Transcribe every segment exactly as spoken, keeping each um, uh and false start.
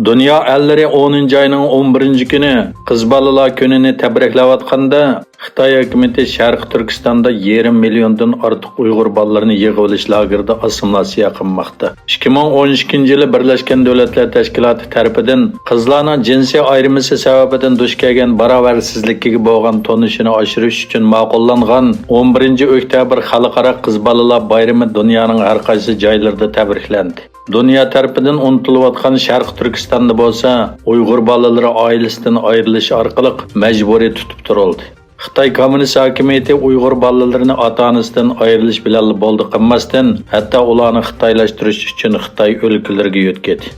دۇنيا ئەللىرى ئونىنچى ئاينىڭ ئون بىرىنچى كۈنى قىز بالىلار كۈنىنى تەبرىكلەۋاتقاندا، خىتاي ھۆكۈمىتى شەرقىي تۈركىستاندا يېرىم مىليوندىن ئارتۇق ئۇيغۇر بالىلىرىنى يىغىۋېلىش لاگېرىدا ئاسسىمىلياتسىيە قىلماقتا. ئىككى مىڭ ئون ئىككىنچى يىلى بىرلەشكەن دۆلەتلەر تەشكىلاتى تەرىپىدىن قىزلارنىڭ جىنسىي ئايرىمىسى سەۋەبىدىن دۇچ كەلگەن باراۋەرسىزلىكىگە بولغان تونۇشىنى ئاشۇرۇش ئۈچۈن ماقۇللانغان ئون بىرىنچى ئۆكتەبىر خەلقئارا قىز بالىلار بايرىمى دۇنيانىڭ ھەر قايسى جايلىرىدا تەبرىكلەندى. دۇنيا تەرىپىدىن ئۇنتۇلۇۋاتقان شەرقىي تۈركىستاندا بولسا ئۇيغۇر بالىلىرى ئائىلىسىدىن ئايرىلىش ئارقىلىق مەجبۇرىي تۇتۇپ تۇرۇلدى. خىتاي كوممۇنىست ھاكىمىيىتى ئۇيغۇر بالىلىرىنى ئاتا-ئانىسىدىن ئايرىلىش بىلەنلا بولدى قىلماستىن، ھەتتا ئۇلارنى خىتايلاشتۇرۇش ئۈچۈن خىتاي ئۆلكىلىرىگە يۆتكىدى.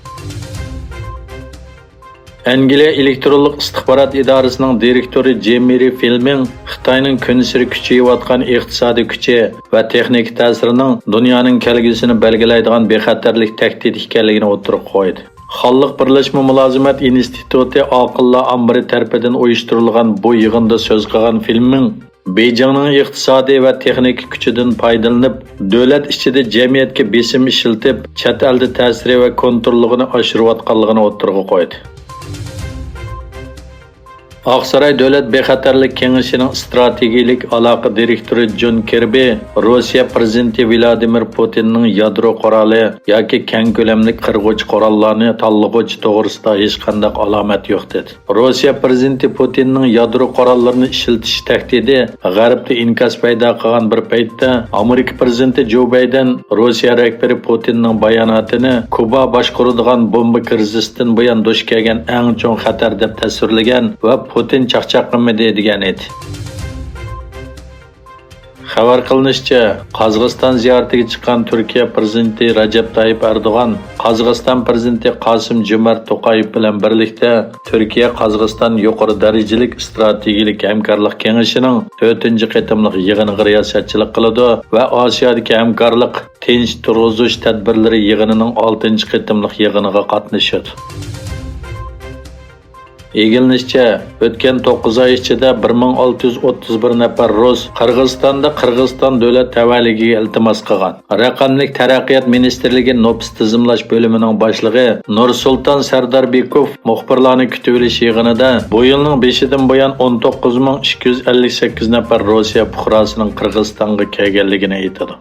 ئەنگلىيە ئېلېكترونلۇق ئىستىخبارات ئىدارىسىنىڭ دىرېكتورى جېمىرى فىلمىڭ خىتاينىڭ كۈنسېرى كۈچىيىۋاتقان ئىقتىسادىي كۈچى ۋە تېخنىكا تەسىرىنىڭ دۇنيانىڭ كەلگۈسىنى بەلگىلەيدىغان بىخەتەرلىك تەھدىتى ئىكەنلىكىنى ئوتتۇرىغا قويدى. خانلىق بىرلەشمە مۇلازىمەت ئىنستىتۇتى ئاقىللار ئامبىرى تەرىپىدىن ئۇيۇشتۇرۇلغان بۇ يىغىندا سۆز قىلغان فىلمىڭ، بېيجىڭنىڭ ئىقتىسادىي ۋە تېخنىكا كۈچىدىن پايدىلىنىپ، دۆلەت ئىچىدە جەمئىيەتكە بېسىم ئىشلىتىپ، چەت ئەلدە تەسىرى ۋە كونتروللۇقىنى ئاشۇرۇۋاتقانلىقىنى ئوتتۇرىغا قويدى. ئاقساراي دۆلەت بىخەتەرلىك كېڭىشىنىڭ ئىستراتېگىيىلىك ئالاقە دىرېكتورى جون كىربى روسىيە پىرېزىدېنتى ۋلادىمىر پۇتىننىڭ يادرو قورالى ياكى كەڭ كۆلەملىك قىرغۇچ قوراللارنى تاللىغۇچى توغرىسىدا ھېچقانداق ئالامەت يوق، دېدى. روسىيە پىرېزىدېنتى پۇتىننىڭ يادرو قوراللىرىنى ئىشلىتىش تەھدىتى غەربتە ئىنكاس پەيدا قىلغان بىر پەيتتە، ئامېرىكا پىرېزىدېنتى جو بايدېن روسىيە رەھبىرى پۇتىننىڭ باياناتىنى كۇبا باشقۇرىدىغان بومبا كىرىزىسىدىن بۇيان دۇچ كەلگەن ئەڭ چوڭ خەتەر دەپ تەسۋىرلىگەن ۋە پۇتىن چاقچاق قىلمىدى دېگەن ئىدى. خەۋەر قىلىنىشىچە، قازاقىستان زىيارىتىگە چىققان تۈركىيە پىرېزىدېنتى رەجەپ تايىپ ئەردوغان قازاقىستان پىرېزىدېنتى قاسىم جۆمەرت توقايېف بىلەن بىرلىكتە تۈركىيە قازاقىستان يۇقىرى دەرىجىلىك ئىستراتېگىيىلىك ھەمكارلىق كېڭىشىنىڭ تۆتىنچى قېتىملىق يىغىنىغا رىياسەتچىلىك قىلىدۇ ۋە ئاسىيادىكى ھەمكارلىق تىنچ تۇرغۇزۇش تەدبىرلىرى يىغىنىنىڭ ئالتىنچى قېتىملىق يىغىنىغا قاتنىشىدۇ. ئىگىلىنىشىچە، ئۆتكەن توققۇز ئاي ئىچىدە بىر مىڭ ئالتە يۈز ئوتتۇز بىر نەپەر رۇس قىرغىزىستاندا قىرغىزىستان دۆلەت تەۋەلىكىگە ئىلتىماس قىلغان. رەقەملىك تەرەققىيات مىنىستىرلىكى نوپۇس تىزىملاش بۆلۈمىنىڭ باشلىقى نۇرسۇلتان سەرداربېكوف مۇخبىرلارنى كۈتۈۋېلىش يىغىنىدا بۇ يىلنىڭ بېشىدىن بۇيان ئون توققۇز مىڭ ئىككى يۈز ئەللىك سەككىز نەپەر روسىيە پۇقراسىنىڭ قىرغىزىستانغا كەلگەنلىكىنى ئېيتىدۇ.